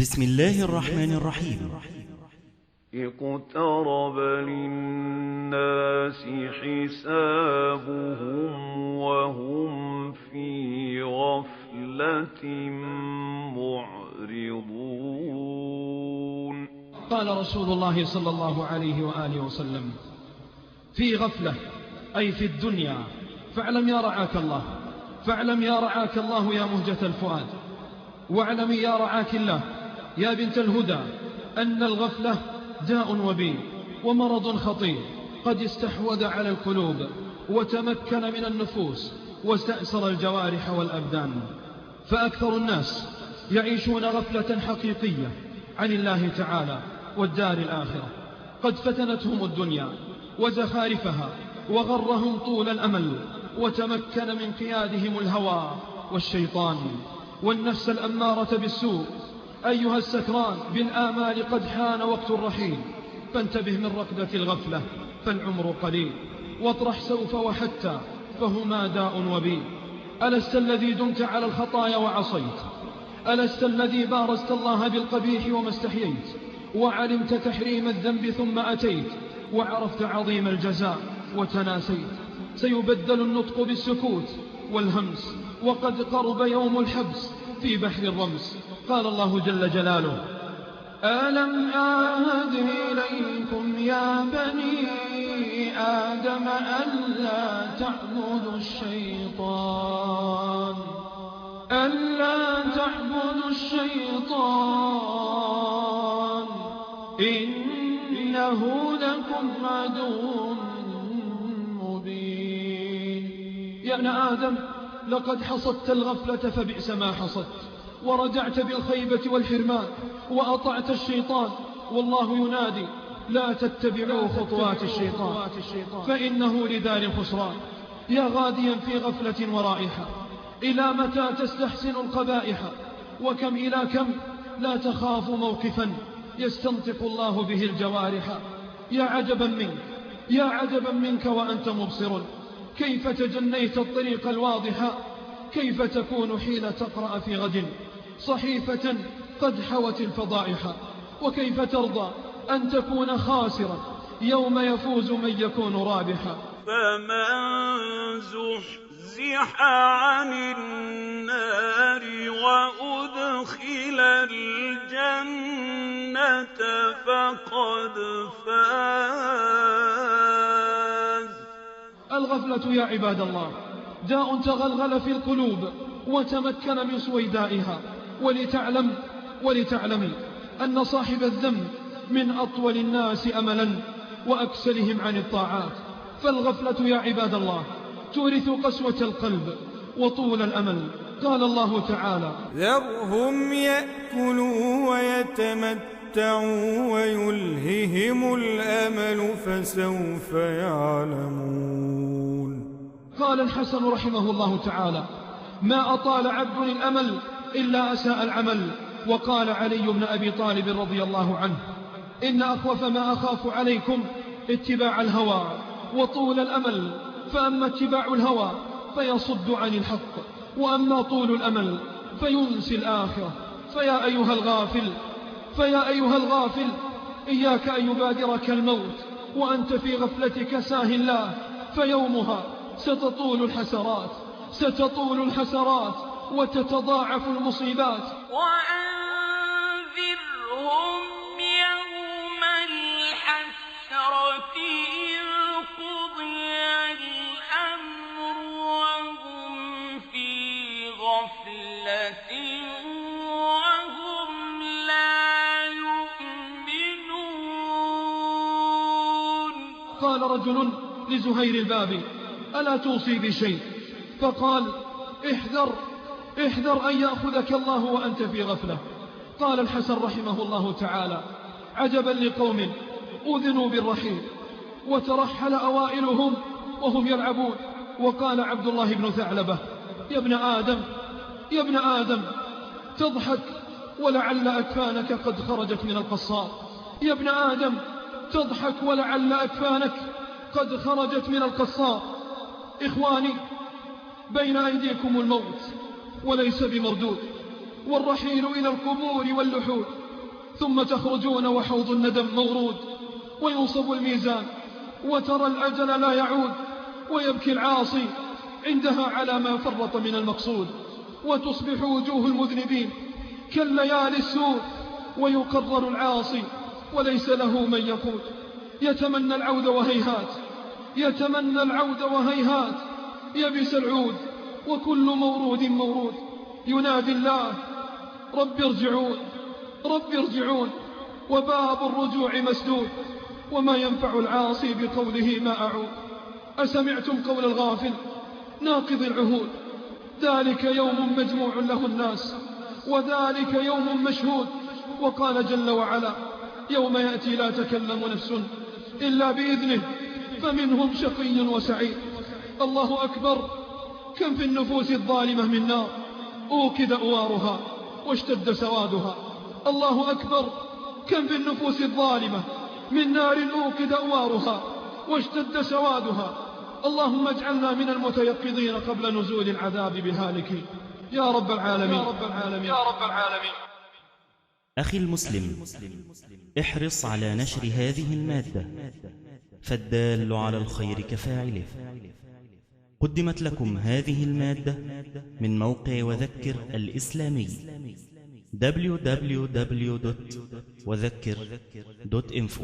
بسم الله الرحمن الرحيم. اقترب للناس حسابهم وهم في غفلة معرضون. قال رسول الله صلى الله عليه وآله وسلم: في غفلة أي في الدنيا، فاعلم يا رعاك الله، فاعلم يا رعاك الله يا مهجة الفؤاد، واعلمي يا رعاك الله يا بنت الهدى أن الغفلة داء وبيل ومرض خطير قد استحوذ على القلوب وتمكن من النفوس واستأثر الجوارح والأبدان. فأكثر الناس يعيشون غفلة حقيقية عن الله تعالى والدار الآخرة. قد فتنتهم الدنيا وزخارفها وغرهم طول الأمل، وتمكن من قيادهم الهوى والشيطان والنفس الأمارة بالسوء. أيها السكران بالآمال قد حان وقت الرحيل، فانتبه من ركضة الغفلة فالعمر قليل، واطرح سوف وحتى فهما داء وبيل. ألست الذي دمت على الخطايا وعصيت؟ ألست الذي بارزت الله بالقبيح وما استحييت؟ وعلمت تحريم الذنب ثم أتيت، وعرفت عظيم الجزاء وتناسيت. سيبدل النطق بالسكوت والهمس، وقد قرب يوم الحبس في بحر الرمس. قال الله جل جلاله: ألم أعهد إليكم يا بني آدم ألا تعبدوا الشيطان، ألا تعبدوا الشيطان إنه لكم عدو مبين. يا ابن آدم لقد حصدت الغفلة فبئس ما حصدت، ورجعت بالخيبة والحرمان وأطعت الشيطان. والله ينادي: لا تتبعوا خطوات الشيطان فإنه لدار الخسران. يا غاديا في غفلة ورائحة، إلى متى تستحسن القبائح؟ وكم إلى كم لا تخاف موقفا يستنطق الله به الجوارح. يا عجبا منك، يا عجبا منك وأنت مبصر، كيف تجنيت الطريق الواضحة؟ كيف تكون حين تقرأ في غد صحيفة قد حوت الفضائح؟ وكيف ترضى أن تكون خاسرا يوم يفوز من يكون رابحا؟ فمن زحزح عن النار وأدخل الجنة فقد فاز. الغفلة يا عباد الله داء تغلغل في القلوب وتمكن من سويدائها. ولتعلمي أن صاحب الذنب من أطول الناس أملا وأكسلهم عن الطاعات. فالغفلة يا عباد الله تورث قسوة القلب وطول الأمل. قال الله تعالى: ذرهم يأكلوا ويتمتعوا ويلههم الأمل فسوف يعلمون. قال الحسن رحمه الله تعالى: ما أطال عبد الأمل إلا أساء العمل. وقال علي بن أبي طالب رضي الله عنه: إن أخوف ما أخاف عليكم اتباع الهوى وطول الأمل، فأما اتباع الهوى فيصد عن الحق، وأما طول الأمل فينسي الآخرة. فيا أيها الغافل إياك أن يبادرك الموت وأنت في غفلتك ساه الله، فيومها ستطول الحسرات وتتضاعف المصيبات. وأنذرهم يوم الحسرة إذ قضي الأمر وهم في غفلة وهم لا يؤمنون. قال رجل لزهير البابي: ألا توصي بشيء؟ فقال: احذر أن يأخذك الله وأنت في غفلة. قال الحسن رحمه الله تعالى: عجبا لقوم أذنوا بالرحيل وترحل أوائلهم وهم يلعبون. وقال عبد الله بن ثعلبة: يا ابن آدم تضحك ولعل أكفانك قد خرجت من القصار. يا ابن آدم تضحك ولعل أكفانك قد خرجت من القصار. إخواني، بين أيديكم الموت وليس بمردود، والرحيل إلى القبور واللحود، ثم تخرجون وحوض الندم مورود، وينصب الميزان وترى الأجل لا يعود، ويبكي العاصي عندها على ما فرط من المقصود، وتصبح وجوه المذنبين كالليالي السود، ويقرر العاصي وليس له من يقود، يتمنى العود وهيهات، يتمنى العود وهيهات، يبس العود وكل مورود مورود، ينادي الله رب ارجعون رب ارجعون، وباب الرجوع مسدود، وما ينفع العاصي بقوله ما أعود. أسمعتم قول الغافل ناقض العهود، ذلك يوم مجموع له الناس، وذلك يوم مشهود. وقال جل وعلا يوم يأتي لا تكلم نفس إلا بإذنه فمنهم شقي وسعيد. الله أكبر، كم في النفوس الظالمة من نار أوكد أوارها واشتد سوادها. الله أكبر، كم في النفوس الظالمة من نار أوكد أوارها واشتد سوادها. اللهم اجعلنا من المتيقظين قبل نزول العذاب بهالكين يا رب العالمين. يا رب العالمين. أخي المسلم، احرص على نشر هذه المادة، فالدال على الخير كفاعله. قدمت لكم هذه المادة من موقع وذكر الإسلامي www.وذكر.info.